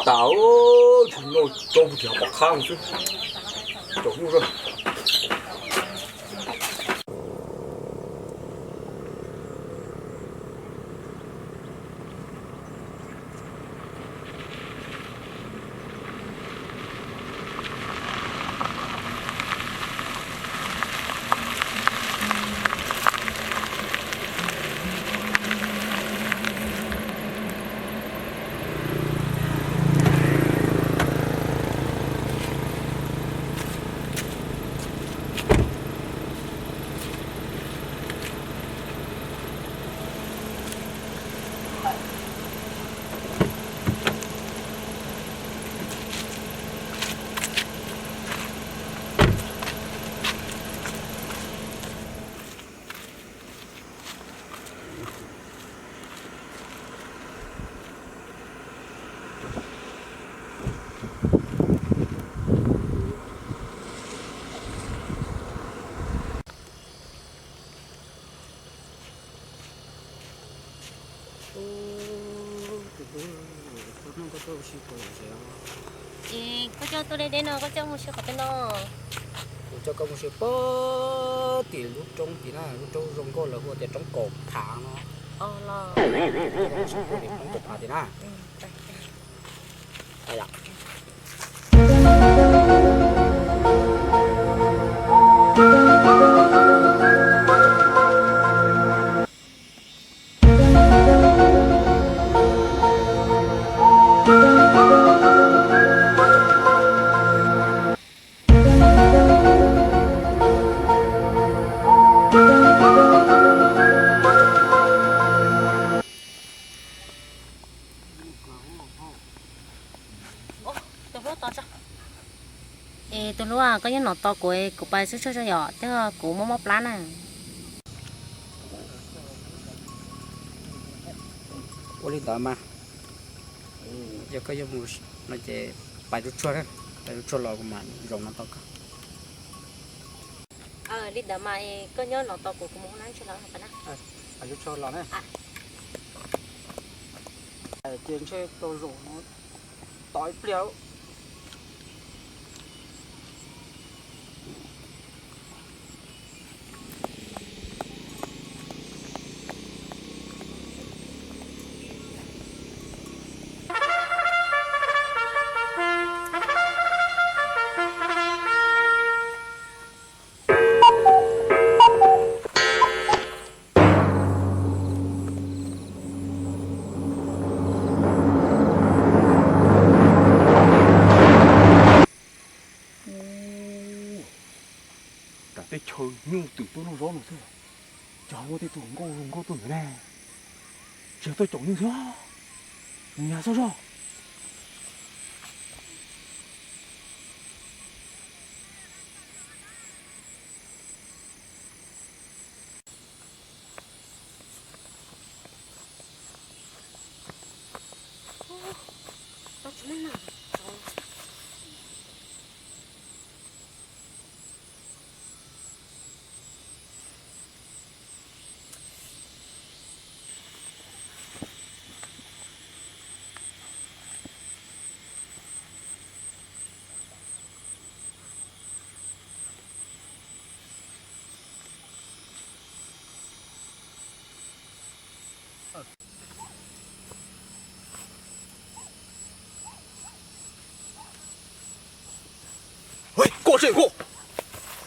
tas, tsis noj tau, tsis hab pom qab xwb. Caum nyuj zog. Tus hlub, koj hnub koj tuaj ua si puas lom zem os? Es koj coj tuaj deb deb no koj coj mus si qhov twg no? Kuv coj koj mus si puag tim lub roob tim na, lub roob zoo nkauj lawv hu tias roob Kaum Phav no. Os los. Coj koj mus si puag tim roob Kaum Phav tim na. Es tus hlub, koj nyob no tos kuv, kuv pais xwb tso yom, thiab kuv muaj mob plab na. Ua li ntawd mas, yog koj yuav mus no ces pais tsuag tsuag na, pais tsuag tsuag los kuv mam zaum no tos koj. Li ntawd mas koj nyob no tos kuv, kuv mus hauv na, ntshe los no pais na. Pais tsuag tsuag los na. Ces ntshe tau zaum no tos ib pliag. Ua, nram teb chaws nyuj twm tuaj noj zaub no xwb, cas muaj tej tug hluas nkauj zoo nkauj tuaj ntawd ne. Tsis yog tuaj caum nyuj xwb, nws yog xoj zog.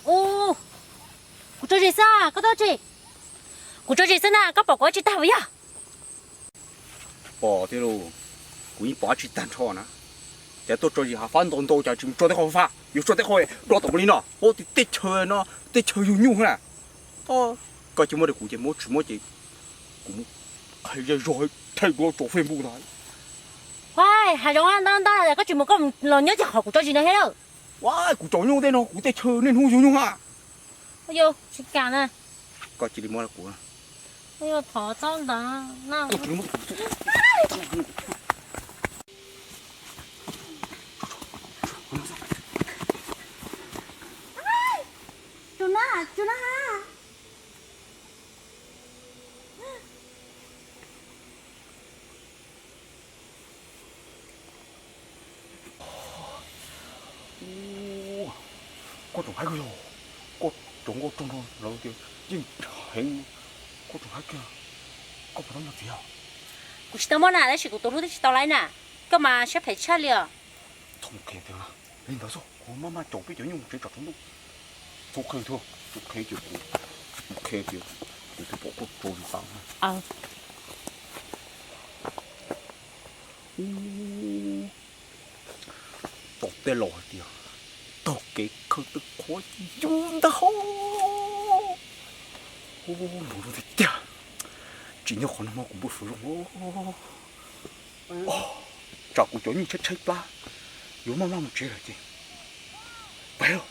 Ua, kuv tso zis xwb, koj tau tsis? Kuv tso zis xwb na, koj pom kuv tsis tag puas yog? Pom tiag lauj, kuv yeej pom tsis tag nrho na. Ces tuaj tso zis hav fab ntau ntau cas tsis mus tso tej qho fab, yuav tso tej qho do tom mus li no, ua tej chaw no, tej chaw yug nyuj na. Koj cia muab rau kuv ces muab, tsis muab ces kuv mus qhia zej zog thaij duab tso Facebook ntag. Hav zoov ntau ntau, koj tsis mus koj los nyob ces qhov kuv tso zis no thiab lawm. Ua, kuv tso nyuj tej no kuv tej chaw niaj hnub yug nyuj ha. Tsis kam na. Koj cia li muab rau kuv. Thov txhob ntawd na. Tus na, tus na ha. Koj tsoom haib kawg yog, koj cov nkauj rog no lawv tias yeej heev, koj tsoom haib kiag, koj puas tau muaj txiv os? Kuv tsis tau muaj na, tab sis kuv tus hlub twb tsis tau lawm na, koj mas siab phem tshaj li os. Txhob mus qhia tias li ntawd xwb, kuv maj maj caum peb cov nyuj tsev tsom tsaus ntuj. Txhob qhia thiab, txhob qhia ces kuv, kuv qhia tias kuv twb pom koj tso li tas. Tom tej laus hais tias taug kev khaws twg qhuav yus ntag hos. Ub, ntuj tiag tiag, tsim nyog qhov no mas kuv npau suav zoo. Tsam kuv cov nyuj tshaib tshaib plab, yuav maj maj mus tsev lawm ces pais.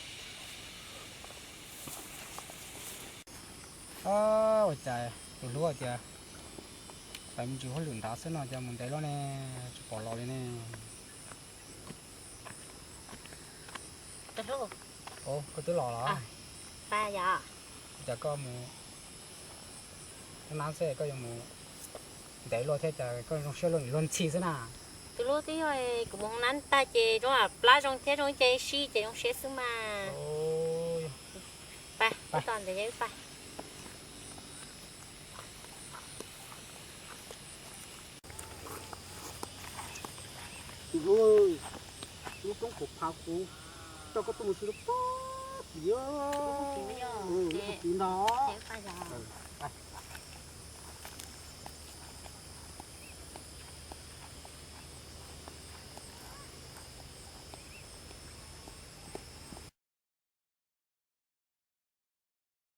Ua cas tus hlub tias pais me ntsis hauj lwm nrad xwb no cas mus ntev luaj ne, tsis pom los li ne. Koj twb los los? Cas koj mus nab xwb koj yuav mus ntev luaj thiab, cas koj zoo siab luag ntxhi xwb na? Tus hlub twb yog kuv mus hoob nab tag ces zoo plab zoo thiab zoo ib ce sib ces zoo siab xwb mas. Pais, wb tos ntawd wb pais. Tus hlub, lub roob kuv phav kuv coj koj tuaj mus tsis tau pob tid, tus hlub ntag.